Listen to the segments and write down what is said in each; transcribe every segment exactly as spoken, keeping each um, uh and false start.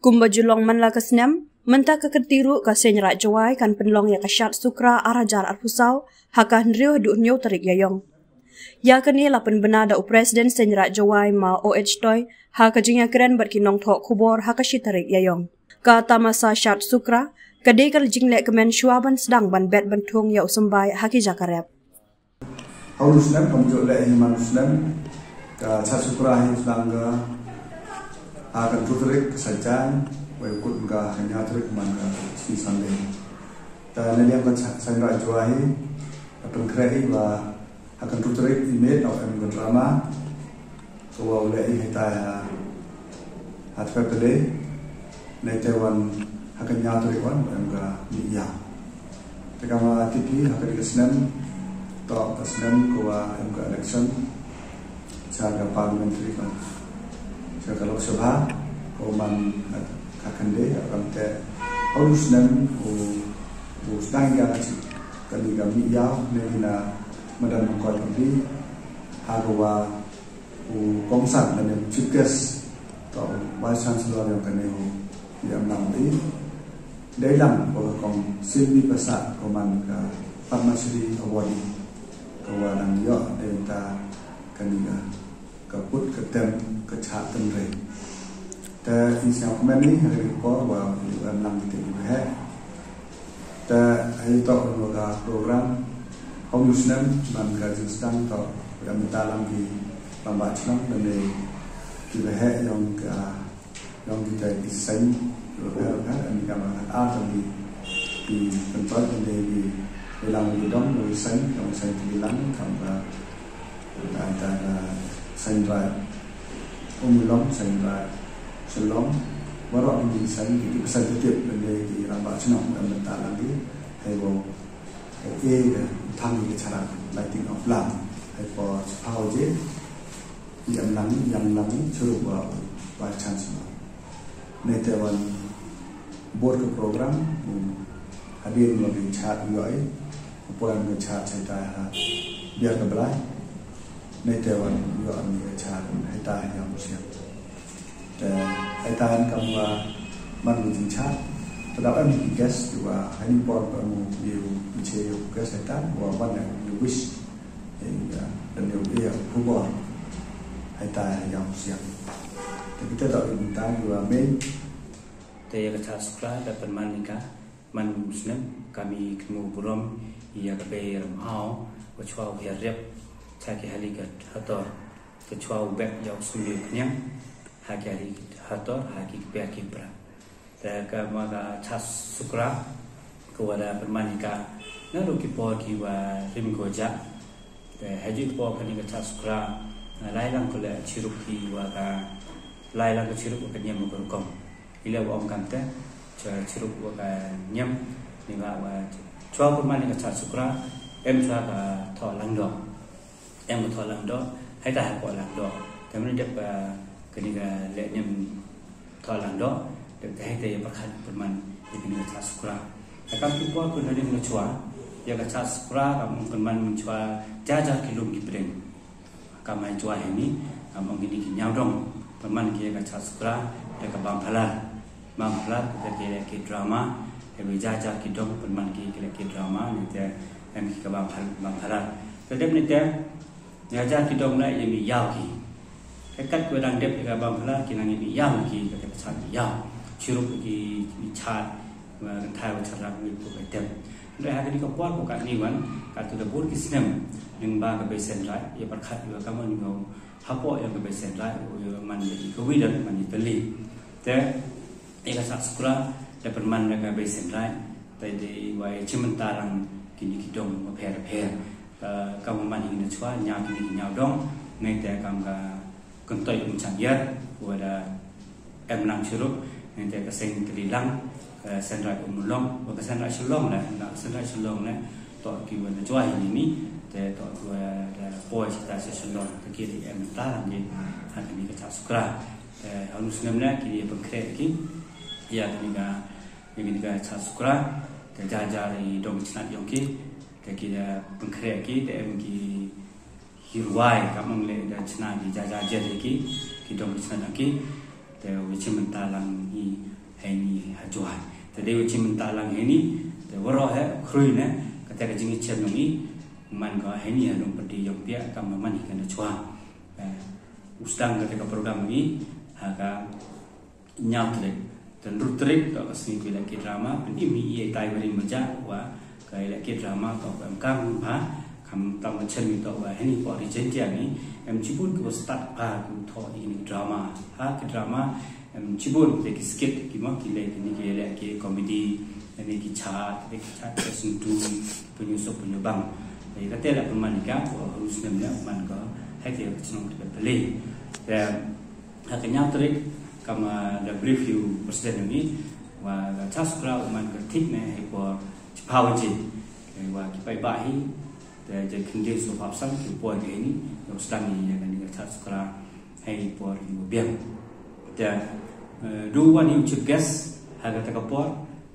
Kumba ju long man la ka snem, mynta ka kynti ruh ka Seiñ Raij Jowai kan pynlong ïa ka Shad Sukra ar hajar arphew saw ha ka hynriew haduh hynñiew tarik Ïaiong. Ïa kane la pynbna da u President Seiñ Raij Jowai Ma O H Toi ha ka jingïakren bad ki nongthoh khubor ha ka shi tarik Ïaiong. Ka tamasa Shad Sukra ka dei ka jingleh kmen shuwa ban sdang ban bet ban thung ïa u symbai ha ki jaka rep. Ha u snem, kam jooh leh hi man u snem, ka Shad Sukra hi sdang ka ha ka hynriew tarik ka Saitjaiñ, wei kut ka ha ka hynñiew tarik man ka Sngi Sunday. Te na liang ka Seiñ Raij Jowai hi, ka pynkhreh hi ba ha ka hynriew tarik i miet, em ka drama, ka wa u leh i hei tai ha ha tpep pele, nei te wan ha ka hynñiew tarik wan em ka mih ïaw. Te ka ma tip hi ha ka dei ka snem, to ka snem ka wa em ka election sha ka parliamentary, ka sha ka Lok Sabha, ka wa man ha ka khynde, ka kam te ha u snem u u sdang ïa ka chi ka dei ka mih ïaw, nei na madan mangkoi ka bi ha ka wa u kongsan lane u chief guest, to u vice chancellor yong kane u, ïa, emlang u i. Dei lang ko ka kong Sylvie Passah ko man ka Padma Shri Award, ko wa dang ïoh dei ta kane ka ka put ka tem ka chah tynrai. Te i sngap kmen ni ha ka por wa u emlang ki te ki heh. Te ha ito ka program ha u snem man ka jingsdang to, u em mynta lang ki rangbah chnong lane ki baheh yong ka, yong kita ki seng, ki baheh, baheh, em ka ma ar tang ki, ki pynpot lane ki, ki lang ki dong, ki seng, yong seng ki lang kam ka, ka, ka, ka Seiñ Raij Ummulong, Seiñ Raij Shillong, waroh ki seng, ki representative lane ki rangbah chnong, em mynta lang ki, hei wow, hei e, hei thang ki charak, lighting of lamp, hei por chiphaw je, i em lang, i em lang, i churup wa, wa chance ma. Nei te wan bor ka program, um, hadien wa ki chat yoi, Poi am ka chah chai tai ha biar ka blai. Nei te wan ïoh am ka chah hei tai ha ïam siap. Te hei tai kam wa man mu jing chah. Te da em ki guest wa hani por pa mu yu che yu guest hei tai wa wan yu wish. Hei ya dan yu ya khubor hei tai ha ïam siap. Te kita da yu tai wa main. Te ïa ka Chad Sukra da pynman ïa ka man u snem, ka mih khynmu burom ïa ka bei Rymhaw, ka chwa u hiar rep cha ki hali ka hator, ka chwa u bek ïa u sumli u khniang ha ki hali hator ha ki kpia ki pra. Te ka ma ka Chad Sukra ka wa da pynman ïa ka na ru ki por ki wa rim ko ja. Te ha ju por kani ka Chad Sukra, lai lang ko le chirup ki wa ka, lai lang ko chirup ka niam ko rukom. Ila wa ong kamte, chwa chirup wa ka niam, ni wa wa chwa pynman ni ka Chad Sukra, em chwa ka tho lang do. Em ka tho lang do, hei ta ha ko lang do. Te mani dep ka, kani ka le niam tho lang do, dep te hei te ya pyrkhat pynman, ya kani ka Chad Sukra. Te kam ki por ko na ni chwa, ya ka Chad Sukra, kam pynman chwa, ja ja ki lum ki pdeng. Ka mai chwa hini, ka mong kini ki ñiaw dong, pynman ki ka Chad Sukra, da ka bam phalar. Bam phalar, da ki, ki drama, da ki ja ja ki dong, pynman ki, ki, ki drama, ni te, em ki ka bam phal-, bam phalar. Te dep ni te, ja ja ki dong la, ya mi yaw ki. Ka kat ko dang dep ka bam phalar, ki nang ya mi yaw ki, ka te ka Chad mi yaw. Chirup ki, mi Chad, wa kynthai wa charak wi pu ka tem. Hynrei ha kani ka por ko kani wan, ka tu da bur ki snem, lyngba ka bei Seiñ Raij, ya pyrkhat wa ka mon ngau hapoh ya ka bei Seiñ Raij, u ya man ya ka wi dan, man ya ka li. Te, ya ka Chad Sukra, da pynman da ka bei Seiñ Raij, te dei wa ya chimynta lang kini ki dong wa pher pher. Ka, ka man ya kini chwa, ñiaw kini ki ñiaw dong, ngai te kam ka, Kyntoi Umchang Yar, wa da em nang chirup, nang te ka Seng Tlilang, ka Seng Raij Umulong, wa ka Seng Raij Shillong la, na ka Seng Raij Shillong la, to ki wa na jua hi ni, te to ki wa da poi chita sa Shillong, te ki di em ta, ni ha kani ka Chad Sukra. Te ha u snem la, ki di pengkhreh ki, ya kani ka, ya kani ka Chad Sukra, te ja ja i dong chnat yong ki, te ki da pengkhreh ki, te em ki, Ki rwai, ka mong le da chna ki ja ja jet ki, ki dong ki chna ki. Te u shim bynta lang hi heini ha Jowai. Te dei u shim bynta lang heini. Te waroh hi khrui ne kata ka jingïachem jong ngi. Man ka heini ha Lumpyrdi jong phi kam man hi ka na Jowai. Eh, u sdang kata ka program ngi ha ka hynñiew tarik. Te hynriew tarik toh ka sngi ki leh ki drama, pynim hi i tai barim baja wa ka leh ki drama toh ka em kang ba kam tam chem i toh wa heini por i chen tiang i em chibun ki wa start ka ku thoh i ni drama. Ha ki drama em chibun te ki skit ki mo ki leh ki ni ki leh ki comedy, ni ki chat, ki chat ka sentu, punyu sok punyu bang. Te kata la pynman ka wa harus nem ne man ka hai te ka chnong te pele. Te ha ka hynñiew tarik kam da brief ïa u president ni wa ka Chad Sukra u man ka thik ne ha i por chiphaw baje. Wa ki paidbah hi te ja khyndiat sawphaw san ki por ki ni u sdang ni ïa ka ni ka Chad Sukra ha i por i biang. Te eh, du wan ïa u chief guest ha kata ka por.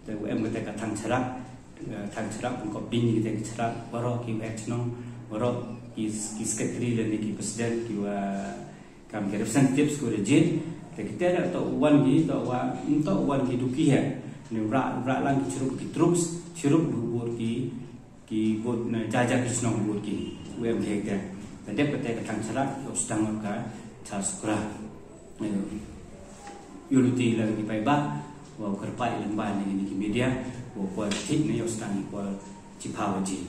Te u em kata ka thang charak, eh, thang charak pun kop ding kata ka charak waroh ki wek chnong, waroh ki, ki secretary lane ki president ki wa kam ki representatives ko da jied. Te kita da toh wan ki, toh wa, toh wan ki duki he. Ni ra, ra lang ki chirup ki troops, chirup bu bur ki, ki bur na jaja ki chnong bur ki. U em ki te. Te dep kata ka thang charak, u sdang ka Chad Sukra. Eh, ïa luti la ki paidbah, wa kyrpad lem ba ni ki media, wa por thik ne u sdang i por chiphaw baje.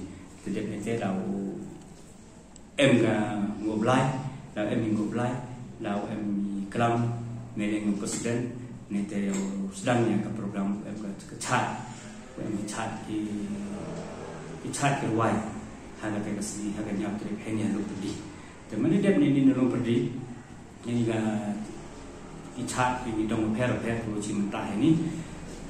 Te dep kata da u em ka Ngop Blai, da em i Ngop Blai, da em i klam, ne le Ngop President, ne te u sdang ïa ka program em ka, ka chat, em ka chat ki, ki chat ki rwai, ha kata ka sngi, ha ka hynñiew tarik, ha ni ha Lumpyrdi. Te mane dep ne ni na Lumpyrdi, ni ka i chat ki dong pher pher ko chi mynta hi ni.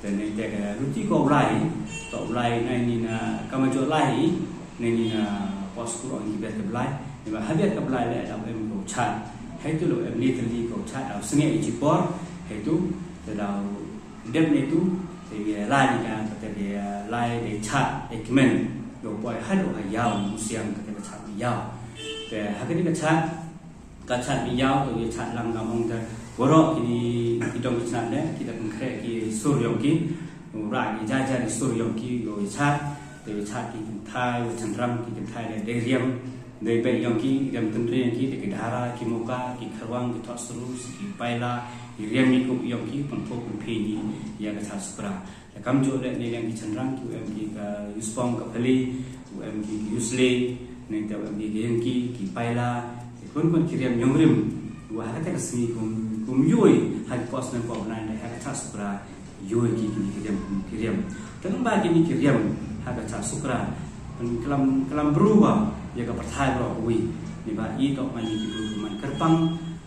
Te ne te ka luti ko Blai, to Blai na ni na kama jo lai, ne ni na pos kuro ni ber ke Blai, ni ba haber ke Blai le da em ko chat. Hai tu lo em ni te ni ko chat da sngi i chi por, hai tu te da dem ne tu te lai ni ka te lai de chat de kmen. Lo poi ha lo ha yaw mu siang ka te ka chat yaw. Te ha ka ni ka chat ka chat mi yaw, to ïa chat lang ka mong te waroh ki, ki dong ki chnat ne ki da pynkhreh ki sur yong ki. Ra ki jaja ki sur yong ki, ïa chat, to ïa chat ki kynthai, ïa chan ram ki kynthai ne dei riam, dei bek yong ki, riam tynri yong ki, dei ki dara, ki muka, ki kharwang, ki thot sru, ki paila, ki riam ni kup yong ki, pynpok pynphi ni ïa ka Chad Sukra. Te kam ju leh ne liang ki chynrang ki u em ki ka yuspong ka phali, u em ki ka yusle, ne te u em ki ka yengki, ki paila, te kun kun ki riam yong rim. Wa ha kata ka sngi kum, kum yoi ha ki pos ne pos nan ha ka Chad Sukra yoi ki ki riam, ki riam. Te nang ba ki ni ki riam ha ka Chad Sukra. Pen kelam, kelam bru wa ïa ka pyrthai bro wi. Ni ba i tok man ni ki bru man kyrpang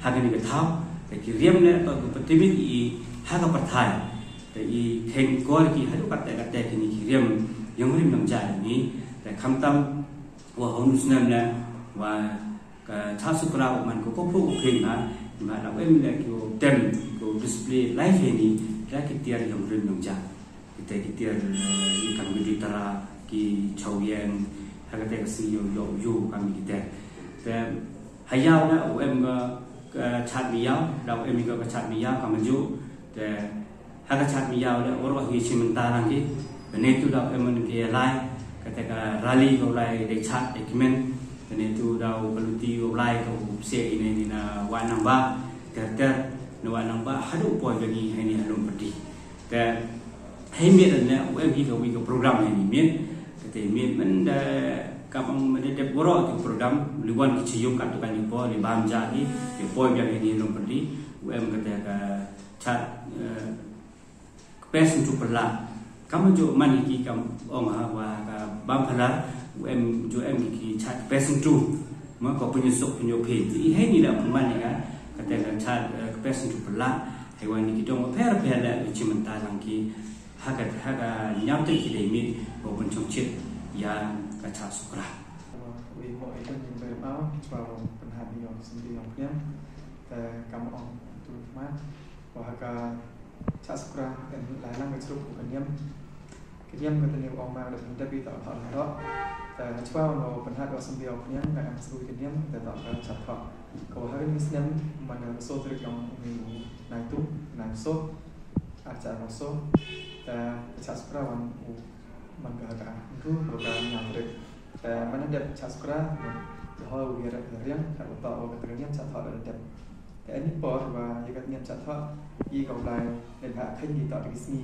ha ka ni ka thaw. Te ki riam ne tok ka pyrthimit i ha ka pyrthai. Te i kheng kor ki haduh katte katte kini ki riam yong rim yong jai ni. Te khamtam wa hong snem le wa ka Chad Sukra u man ko ko phu u kheng ha. Ba la em le ki tem ko display live ni. Te ki tiar yong rim yong jai. Kita ki tiar i kam ki tara ki chaw yen ha kata ka si yo yo yo kam ki tiar. Te ha yaw la u em ka, ka chat mi yaw, la u em ka, ka chat mi yaw kam ju. Te ha ka chat mi yaw la u roh hi chi mynta lang ki. Bene tu la u em ki lai, kata ka rally ko lai de chat de kmen. Bene tu la u kaluti ko lai ko se ine ni na wa nang ba, ter ter, na wa nang ba, haduh poi bani hani halum pedi. Te hei miet ne u em hi ka wi ka program hei miet. Kata miet men da ka bang men da dep waroh ka program li wan ki chiyum kat tu kan ni po li bam ja ki, ki poi biang ni lum pedi. U em kata ka chat, eh, ka pes tu pela. Kam ju man ki kam ong ha wa ka bam pela u em ju em ki chat pes tu. Ma ko punya sok punya phe. I hei ni da man ni ka kata ka chat, eh, ka pes tu pela. Hei wan ni ki dong pher pher la u chi mynta lang ki ha ka, ha ka ñiaw te ki dei miet ko pynchong chit ïa ka Chad Sukra. Wi mo i kan jing ber pau chwa ro pynhan ni yong sendiri yong pniang. Te kam ong tu ma ko ha ka Chad Sukra kan lai lang ka chrup ko kan yam. Ka niam ka tani ong ma da pyndapi ta thok na dok. Ta chwa no pynhat wa symbi ong niam na em sbu ka niam ta thok ka chat thok. Ka Ha kane ka snem man ka soo tarik jong u Naitung, Naitung soo, ar hajar arphew soo. Te ka Chad Sukra wan u man ka ha ka hynriew bad ka hynñiew tarik. Te man la dep Chad Sukra, te hoi u ïarap ïariang, ka u thoh, ka ta ka niam Chad Thoh la dep. Te ha kane por ba ïa ka niam Chad Thoh, ïa ka u Blai leh ba kheiñ ïa ka ta ka sngi,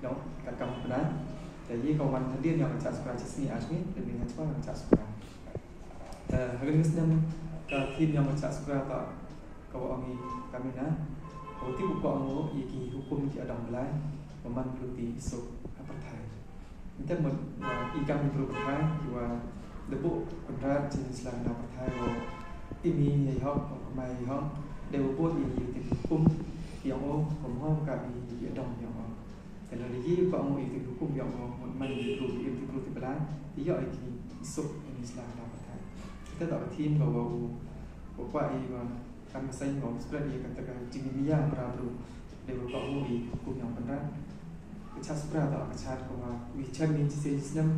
no, ka kam pynai. Te ïa ka wan hadien ïa ka Chad Sukra shi sngi ar sngi, te ïa ka Chad Sukra. Te ha kane ka snem ka theme ïa ka Chad Sukra ta ka wa ong i ka mena, ka wa tip u kohnguh ïa ki hukum ki adong Blai, wa man ka luti isuk ha pyrthai. Te mut wa i kam ki briew pyrthai ki wa da buh Kynrad jong ngi sla na pyrthai, wa im hi hok, wa kamai hi hok, dei wa bud ïa ki hukum ïa u, wa mo ka bi ïa dong ïa u. Te lada ïa ka ong ïa ki hukum ïa u, mut man ki briew, ki briew ti Blai, ïa ïa ki isuk ïa ngi sla na pyrthai. Te ta ka theme ka wa u, wa kwah ïa wa Kan ka seng ba u spread ïa kata ka jingmyntoi para briew. Dei ba ka ong ïa hukum ïa u Kynrad. Ka Chad Sukra ta ka chad ka wa wi chad ni shisien shisnem.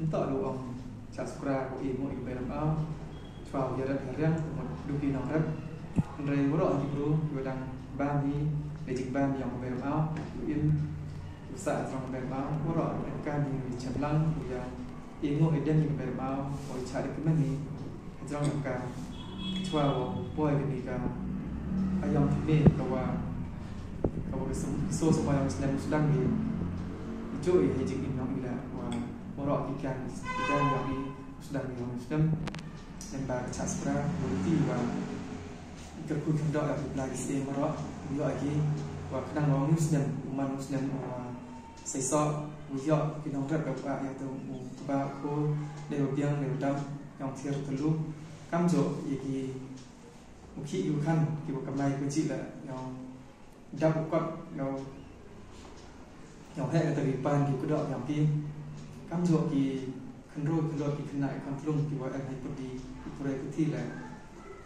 Nta da ong Chad Sukra ka ïa mo ïa u Bairemaw. Chwa u ïarap ïariang ka mut du ki nongrep. Hynrei waroh ki briew ki wa dang bam hi, da jingbam ïa u Bairemaw, u im, u sah jrong u Bairemaw, waroh ka kan hi wi chad lang u ïa Ïa nguh ïa dem ïa ka Bairemaw, u ïa chad ïa ka mani, ka jrong ka, chwa wa u poi kane ka, ka ïong thymme ka wa, ka wa ka sum, ka soo soo ïong snem u sdang ïa, i ju ïa ha jingim ïong i la, wa, waroh ki kan, ki kan ïong i, u sdang ïa u snem, lem ba ka Chad Sukra, u ti wa, i kyrkhu kyrdoh ïa u Blai ki sdang waroh, u ïoh ïa ki, wa khnang wa u snem, u man u snem, wa, Seisoh, u ïoh ki nongrep da u ah ïa u kba u khun, dei u biang, dei u dap, ïong thiar tyllu. Kamjooh ïa ki u khih u khan, ki wa kamai ka jinglah, ïong dap u kot, ïong, ïong heh kata ki pan ki kdoh ïong ki. Kamjooh ki khynroo khyllood ki khynnah ki khon tlung ki wa em ha i pyrdi ki pyrdi ki puthi leh.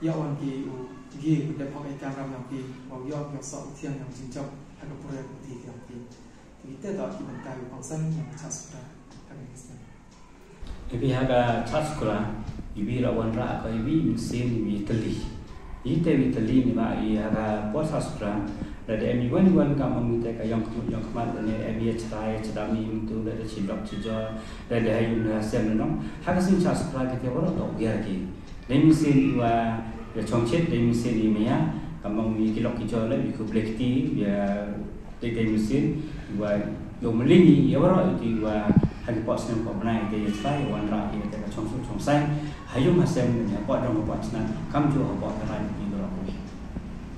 Ïa wan ki u gi u dep hok ïa ka ram ïong ki, wa u ïoh ïa u soh u thiang ïong jingjop ha ka pyrdi ki puthi ïong ki. Te kita toh ki bynta ki kongsan ïa ka Chad Sukra ha kane ka snem. Ibi ha ka Chad Sukra, ibi la wanrah ka ibi mynsiem ibi tylli. Ite ibi tylli ni ba i ha ka por Chad Sukra, lada em iwan iwan ka mong ite ka ïong khmat ïong khmat lane em ïa chrai chadam i myntu lada chidok chijor, lada ha ïung ha sem nong. Ha ka sien Chad Sukra kite waroh toh u ïa ki. Dei mynsiem iwa ïa chongchet, dei mynsiem i maya, ka mong i ki lok ki jor leh, i khublei kti, ïa dei dei mynsiem iwa ïa u mling i ïa waroh ïa ki wa ha ki por snem por bnai dei ïa chrai ïa wanrah ïa ka chongsuk chongsaiñ ha ïung ha sem, ïa por dong ha por chnat, kamjooh ha por tharai ïa ki waroh.